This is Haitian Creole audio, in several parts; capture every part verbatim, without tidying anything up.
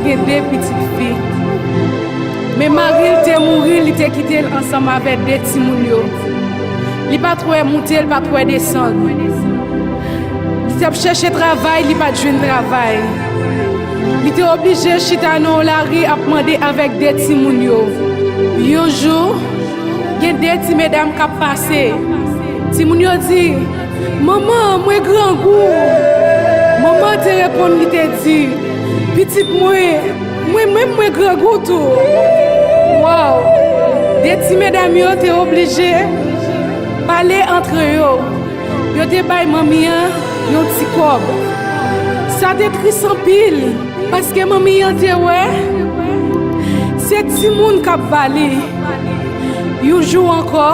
gen de pitit fi. Men mari l te mouri, li te kite l ansanm avèk de timoun yo. Li pa t wè moute, li pa t wè desann. Li t ap chèche travay, li pa t jwenn travay. Li te oblije chita nan lari ap mande avèk de timoun yo. Yon jou, gen de ti medam k ap pase. Timoun yo di, "Manman, mwen grangou." Manman te reponn, li te di, "Pitit mwen, mwen menm mwen grangou tou." Waw! De ti medam yo te oblije pale antre yo. Yo te bay manmi an yon ti kòb. Sa te tris anpil, paske manmi an te wè se timoun k ap ba li. Yon jou ankò,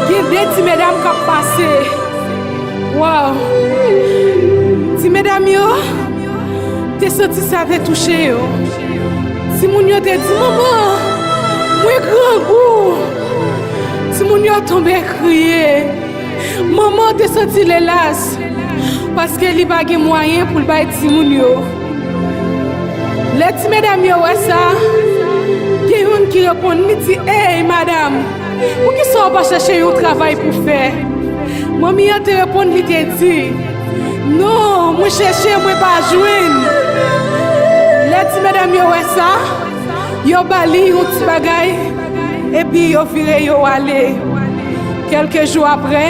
gen de ti medam k ap pase. Waw! Ti medam yo te santi sa te touche yo. Timoun yo te di, "Manman, mwen grangou." Timoun yo tonbe kriye. Manman te santi l elas, paske li pa gen mwayen pou l bay timoun yo. Lè ti medam yo wè sa, gen youn ki reponn, li di, "Ey, madam, poukisa w pa chèche yon travay pou fè?" Manmi an te reponn, li te di, "Non, mwen chèche, mwen pa jwenn." Lè ti medam yo wè sa, yo ba li yon ti bagay, epi yo vire yo ale. Kèlke jou apre,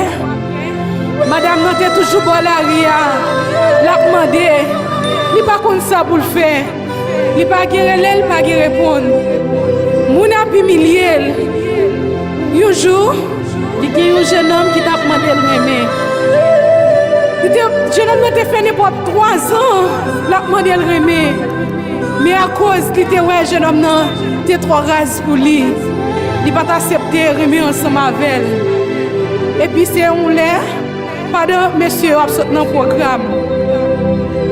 madam nan te toujou bò lari a, l ap mande, li pa konn sa pou l fè. Li pa gen rele, li pa gen reponn. Moun ap imilye l. Yon jou, li gen yon jennonm ki t ap mande l renmen. Li te, jennonm nan te fè nenpòt twazan l ap mande l renmen. Men akoz li te wè jennonm nan te twò raz pou li, li pa t aksepte renmen ansanm avè l. Epi se yon lè, pandan mesye yo ap sot nan pwogram,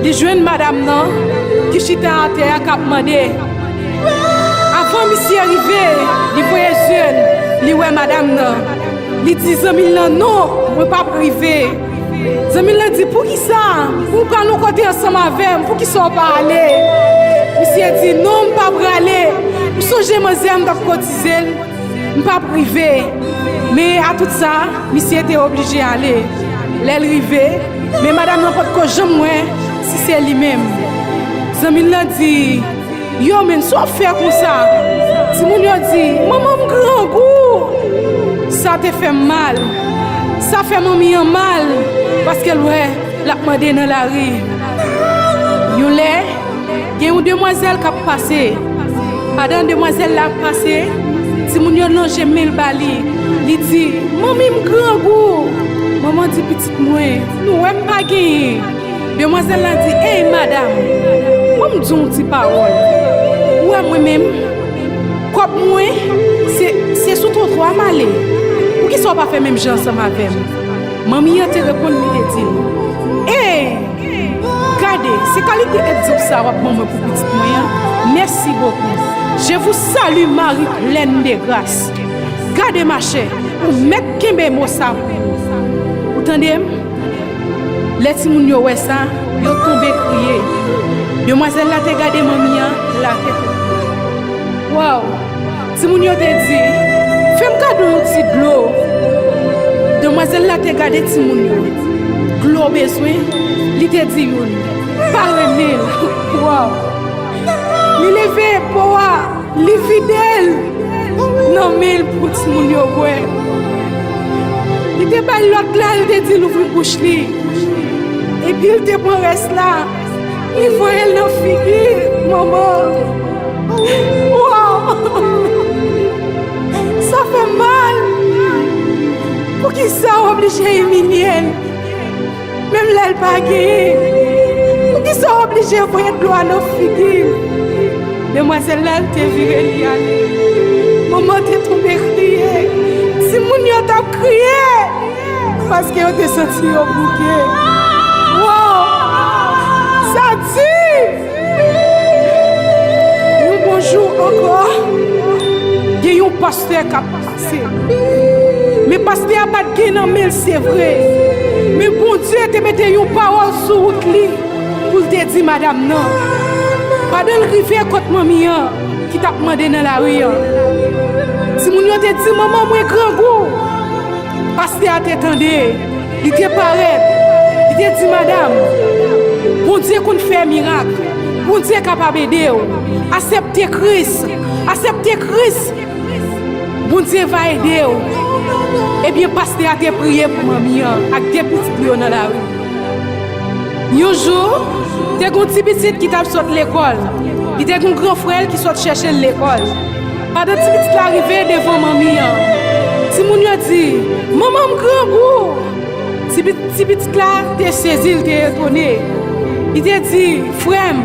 li jwenn madam nan ki chita atè a k ap mande. Avan misye rive, li voye zye l, li wè madam nan. Li di zanmi l lan, "Non, mwen p ap rive." Zanmi l lan di, "Poukisa? Ou pral yon kote ansanm avè m, poukisa w pa ale?" Misye di, "Non, m pa prale. Ou sonje manzè m t ap kotize l? M p ap rive." Men a tout sa, misye te oblije ale. Lè l rive, men madam nan potko janm wè si se li menm. Zanmi l lan di, "Yo, men sa w ap fè konsa?" Timoun yo di, "Manman m grangou." Sa te fè m mal. Sa fè manmi an mal, paske l wè l ap mande nan lari. Yon lè, gen yon demwazèl k ap pase. Pandan demwazèl la ap pase, timoun yo lonje men l ba li. Li di, "Manmi m grangou." Manman di, "Pitit mwen, nou wè m pa genyen." Demwazèl la di, "Ey, madam, ban m di w yon ti pawòl. Ou wè mwen menm, kòb mwen, se, se sou twotwa m ale. Poukisa w pa fè menm jan ansanm avè m?" Manmi an te reponn, li te di l, "Ey, gade, se kalite egzanp sa w ap ban mwen pou pitit mwen an. Mèsi bokou. Je vous salue, Marie pleine de grâce. Gade, machè, ou mèt kenbe mo sa pou ou. Ou tande m?" Lè timoun yo wè sa, yo tonbe kriye. Demwazèl la te gade manmi an, la te tonbe. Waw! Timoun yo te di, "Fè m kado yon ti dlo." Demwazèl la te gade timoun yo. Dlo bezwen, li te di youn, "Pa renmen l." Waw! Li leve po a, li vide l nan men l pou timoun yo bwè. Li te bay lòt la, li te di l ouvri bouch li. Epi l te pran rès la, li voye l nan figi manman. Waw! Sa fè mal. Poukisa w oblije imilye l? Menm lè l pa genyen, poukisa w oblije voye dlo a nan figi l? Demwazèl la, l te vire li ale. Manman te tonbe kriye. Timoun yo t ap kriye paske yo te santi yo bouke. Wow! Sa di! Yon bon jou ankò, gen yon pastè k ap pase. Men pastè a pa t gen nan men l, se vre. Men Bondye te mete yon pawòl sou wout li pou l te di madanm nan. Pandan l rive kot manmi an ki t ap mande nan lari an, timoun yo te di, "Manman mwen grangou." Pastè a te tande, li te parèt, li te di, "Madanm, Bondye konn fè mirak, Bondye kapab ede w. Aksepte Kris, aksepte Kris, Bondye va ede w." Ebyen, pastè a te priye pou manmi an ak de pitit li yo nan lari. Yon jou, te gen yon ti pitit ki t ap sot lekòl. Li te gen yon gran frè l ki sot chèche l lekòl. Pandan ti pitit la rive devan manmi an, timoun yo di, "Manman m grangou." Ti, ti pitit la te sezi, li te etone. Li te di, "Frè m,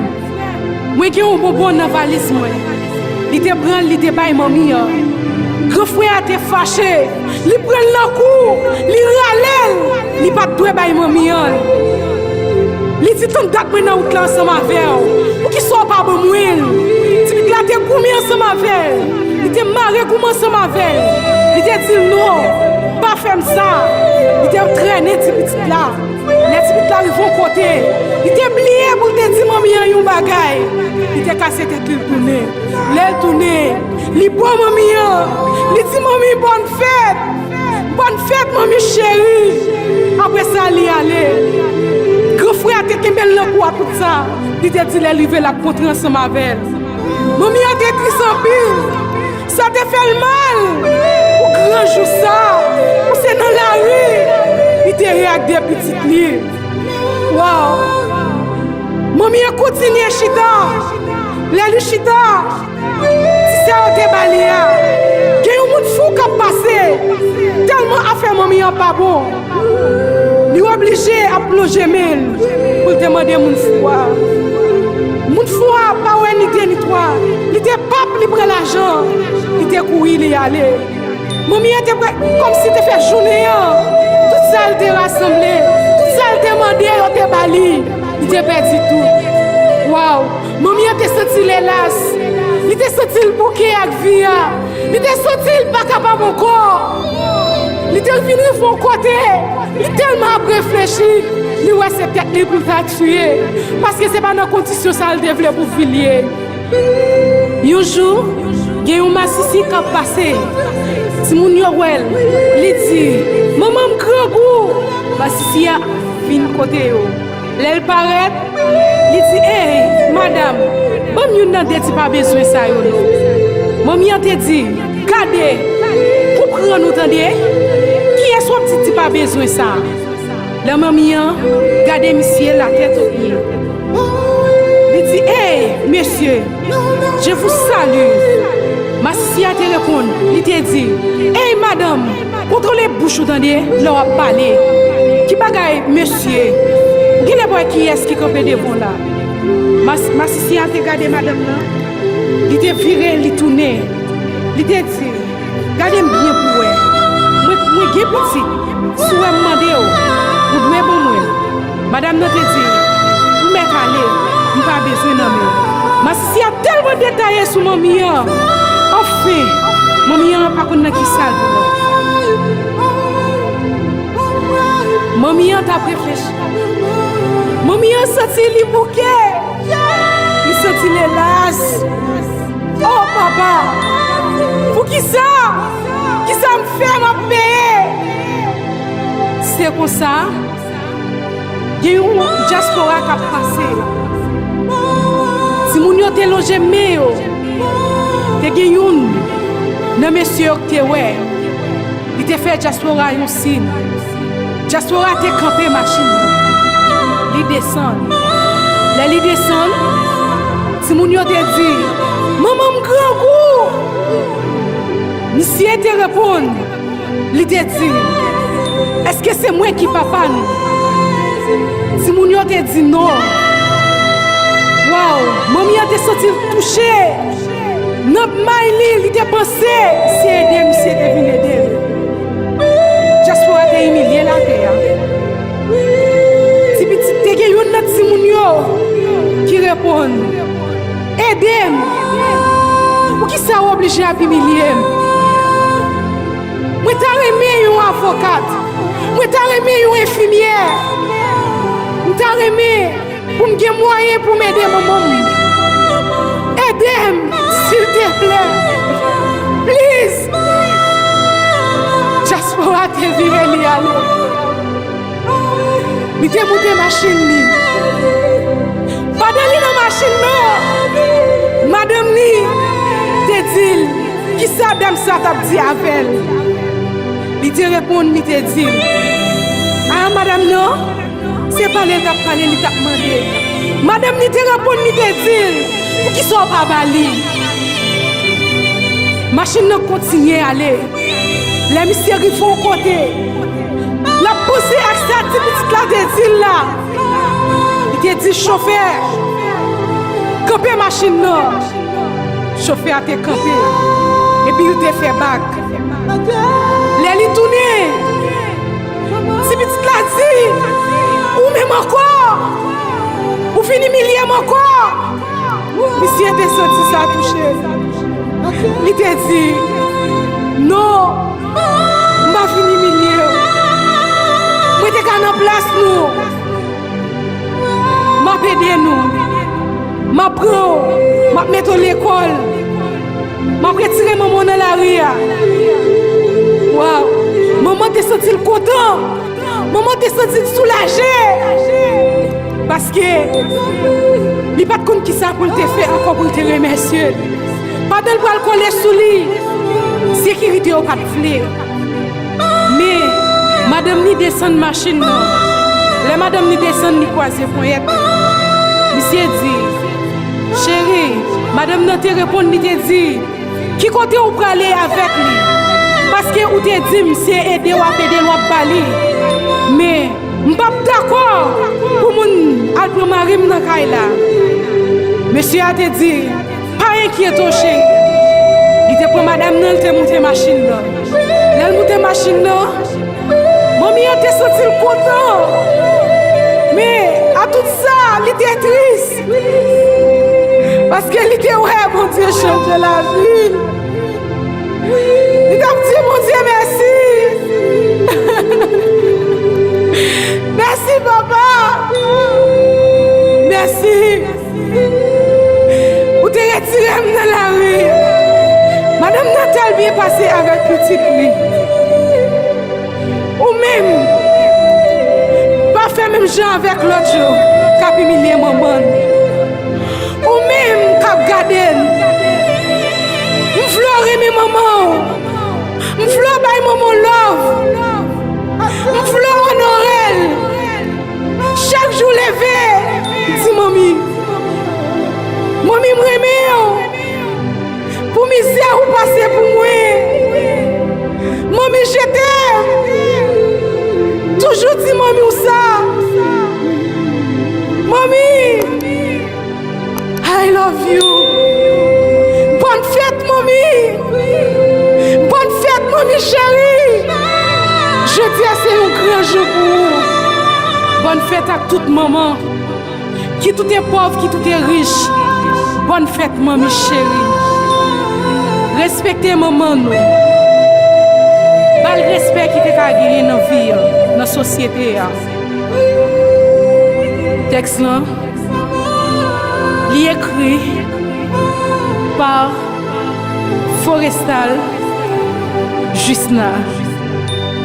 mwen gen yon bonbon nan valiz mwen." Li te pran l, li te bay manmi an. Gran frè a te fache, li pran l nan kou, li rale l, li pa t dwe bay manmi an l. Li di, "Tann dat mwen nan wout la ansanm avè w. Poukisa w pa ban mwen l?" Ti pitit la te goumen ansanm avè l. Li te mare goumen ansanm avè l. Li te di l, "Non, pa fè m sa." Li te trennen ti pitit la. Lè ti pitit la rive yon kote, li te bliye pou l te di manmi an yon bagay. Li te kase tèt li, l tounen. Lè l tounen, li bo manmi an. Li di, "Manmi, bòn fèt! Bòn fèt, manmi cheri!" Apre sa, li ale. Gran frè a te kenbe l nan kou a tout sa. Li te di lè l rive, l ap kontre ansanm avè l. Manmi an te tris anpil. Sa te fè l mal pou gran jou sa, pou se nan lari li te ye ak de pitit li. Waw! Manmi an kontinye chita. Lè li chita, ti sè yo te ba li a, gen yon moun fou k ap pase. Tèlman afè manmi an pa bon, li oblije ap plonje men l pou l te mande moun fou a. Moun fou a pa wè ni de ni twa. Li te pap, li pran lajan, li te kouri, li ale. Manmi an te prè, kòmsi te fè jounen an, tout sa l te rasanble, tout sa l te mande, yo te ba li, li te pèdi tout. Waw! Manmi an te santi l elas, li te santi l bouke ak vi a, li te santi l pa kapab ankò. Li te vin rive yon kote, li tèlman ap reflechi, li wè se tèt li pou l ta tiye, paske se pa nan kondisyon sa l te vle pou vi l ye. Yon jou, gen yon masisi k ap pase. Timoun yo wè l. Li di, "Manman m grangou." Masisi a vin kote yo. Lè l parèt, li di, "Ey, madanm, ban m youn nan de ti pa bezwen sa yo non." Manmi an te di, "Gade, konprann ou tande? Kiyès w ap di ti pa bezwen sa a?" Lè manmi an gade misye, latèt o pye, li di, "Ey, mesye, je vous salue." Masisi a te reponn, li te di, "Ey, madanm, kontwole bouch ou tande lè w ap pale. Ki bagay, mesye? Ou genlè pa wè kiyès ki kanpe devan w la?" Mas-, masisi a te gade madanm nan, li te vire, li tounen, li te di, "Gade m byen pou w wè. Mwen, mwen gen pitit. Si w wè m mande w, ou dwe ban mwen l." Madanm nan te di, "Ou mèt ale, m pa bezwen nan men w." Masisi a tèlman detaye sou manmi an. Anfen, manmi an pa konn nan ki sa l pran. Manmi an t ap reflechi. Manmi an santi li bouke. Li santi l elas. O papa! Poukisa? Kisa m fè m ap peye? Se konsa, gen yon dyaspora k ap pase. Timoun yo te lonje men yo. Te gen youn nan mesye yo k te wè. Li te fè dyaspora yon siy. Dyaspora te kanpe machin nan. Li desann. Lè li desann, timoun yo te di, "Manman m grangou!" Misye te reponn, li te di, "Èske se mwen ki papa nou?" Timoun yo te di, "Non." Waw, manmi an te santi l touche. Nan may li, li te panse se ede misye te vin ede l. Dyaspora te imilye latè a. Ti pitit, te gen youn nan timoun yo ki reponn, "Ede m! Poukisa w oblije ap imilye m? Mwen ta renmen yon avokat. Mwen ta renmen yon enfimyè. M ta renmen pou m gen mwayen pou m ede manman m." Ede m, silteplè. Please. Dyaspora te vire li ale. Li te moute machin li. Pandan li nan machin nan, madanm li te di l kisa dam sa t ap di avè l. Li te reponn, li te di l, a madanm nan, se pale l t ap pale, li t ap mande. Madanm li te reponn, li te di l, poukisa w pa ba li? Machin nan kontinye ale. Lè misye rive yon kote, l ap panse ak sa ti pitit la te di l la. Li te di chofè, kanpe machin nan. Chofè a te kanpe, epi l te fè bak. Lè li tounen, ti pitit la di, ou menm ankò? Ou vin imilye m ankò? Misye te santi sa touche l. Li te di, non, m pa vin imilye w. Mwen te ka nan plas nou. M ap ede nou. M ap pran w. M ap mete w lekòl. M ap retire manman w nan lari a. Waw! Manman te santi l kontan. Manman te santi l soulaje. Paske li pa t konn kisa pou l te fè ankò pou l te remèsye l. Pandan l pral kole sou li, sekirite yo pa t vle. Men, madanm li desann machin nan. Lè madanm li desann, li kwaze ponyèt li. Misye di, cheri, madanm nan te reponn, li te di, ki kote ou prale avèk li? Paske ou te di m se ede w ap ede l, w ap ba li. Men, m p ap dakò pou moun al pran mari m nan kay la. Mesye a te di, pa enkyete w, cheri. Li te pran madanm nan, li te moute machin nan. Lè l moute machin nan, manmi an te santi l kontan. Men, a tout sa, li te tris. Paske li te wè Bondye chanje lavi l. Li t ap di Bondye mèsi. Mèsi, papa. Mèsi. Ou te retire m nan lari. Madanm nan tèl byen pase avèk pitit li. Ou menm, pa fè menm jan avèk lòt yo k ap imilye manman n. Ou menm k ap gade n. M vle w renmen manman w. M vle w bay manman w love. M vle w onore l. Chak jou w leve, di manmi, manmi, m renmen w. Pou mizè ou pase pou mwen. Manmi, je t'aime. Toujou di manmi w sa. Manmi, I love you. Bòn fèt, manmi. Bòn fèt, manmi cheri. Jodi a se yon gran jou pou ou. Bòn fèt ak tout manman. Kit ou te pòv, kit ou te rich, bòn fèt, manmi cheri. Respekte manman nou. Ba l respè ki te ka genyen nan vi a, nan sosyete a. Tèks lan, li ekri pa Forestal Jusna.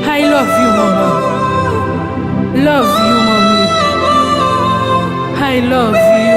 I love you, manman. Love you, manmi. I love you.